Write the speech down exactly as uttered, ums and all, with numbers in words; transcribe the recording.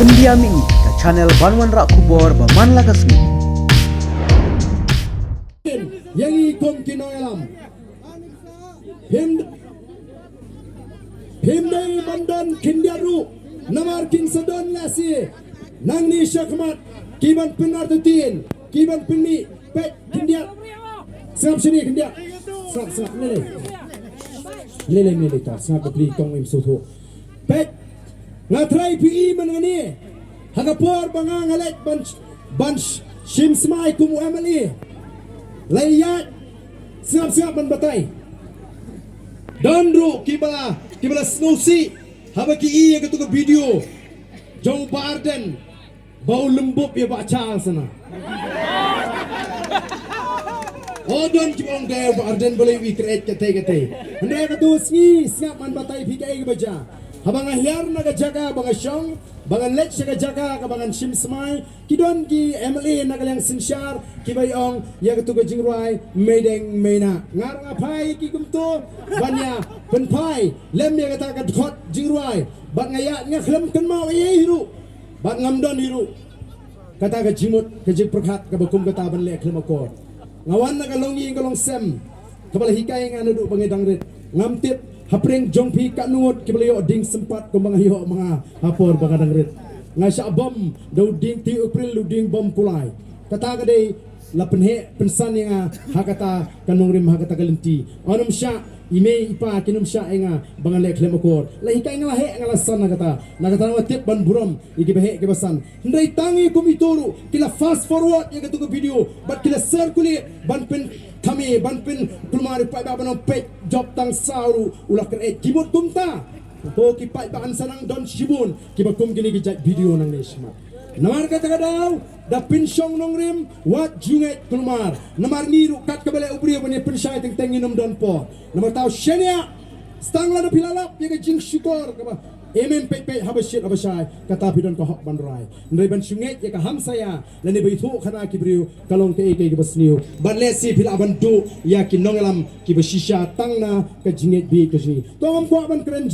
India Mih, ka channel ban wanrah khubor ba man la ka sngi. Ïa ngi kum ki nongïalam. Phim, phim dei ban don khyndiat ruh, namar kin sa don lehse nangne shakhmat ki ban pynartatien, ki ban pynmih. Peit khyndiat. Sngap shane khyndiat. Sngap, sngap, lei lei. Lei lei, lei lei, ta sngap, ka pli kong im suthu. Peit. Nga trai phi i man ngane. Ha ka por ba nga nga leit ban, ban sh-, shim smai kum u M L A. Lei ïa. Sngap, sngap ban batai. Don ruh kiba, kiba la sngewsih haba ki i ïa katu ka video jong Bah Ardent. Ba u lembop ïa Bah Charles na. O don kiba ong dei Bah Ardent balei wi kret katei katei. Hynrei katu sngi sngap man batai phi kaei kaba jia. Haba nga hiar na ka jaka ba nga shong, ba ngan leit sha ka jaka kaba ngan shim smai, ki don ki M L A na ka liang synshar kiba ïa ong ïa katu ka jingrwai Meideng Meina. Nga ruh nga phai ki kumto ban ïa pynphai lem ïa kata ka dkhot jingrwai. Bad nga ïa nga khlem kynmaw ei ei ruh. Bad ngam don hi ruh kata ka jingmut, ka jingpyrkhat kaba kum kata ban leh khlem akor. Nga wan na ka longïing ka longsem kaba la hikai nga naduh ba nga dang rit. Ngam tip hapdeng jong phi katno ngut kiba la ïoh ding sympat kumba nga ïoh ma nga ha por ba nga dang rit. Nga shah bom da u dieng three April, u dieng bom kulai. Kata ka dei la pynheh pynsan ïa nga ha kata ka nongrim, ha kata ka lynti. Ym shah i mei i pa kin ym shah ïa nga ba ngan leh khlem akor. La hikai nga la heh, nga la san na kata. Na kata nga tip ban burom ïa kiba heh kiba san. Hynrei tang ïa kum ito ruh ki la fast forward ïa katu ka video bad ki la circulate ban pynthame, ban pynkulmar ïa u paidbah ban ong peit, jop tang saw ruh u la kret. Ki mut kumta. Ko ki paidbah, yn sa nang don shibun kiba kum kine ki jait video nangne shakhmat. Namar kata ka daw da pynshong nongrim, wat ju ngeit kulmar. Namar ngi ruh kat kaba leh u briew ban ïa pynshai teng teng ngin ym don por. Namar kata u shaniah, stang lada phi la lap ïa ka jingshukor kaba em em peit peit, haba shit haba shai, kata phi don ka hok ban rai. Hynrei ban shu ngeit ïa ka hamsaïa lane ba ithuh khana ki briew ka long kaei kaei kaba sniew. Bad lehse phi lah ban duh ïa ki nongïalam kiba shisha tang na ka jingngeit bieit ka jong ngi. To ngam kwah ban kren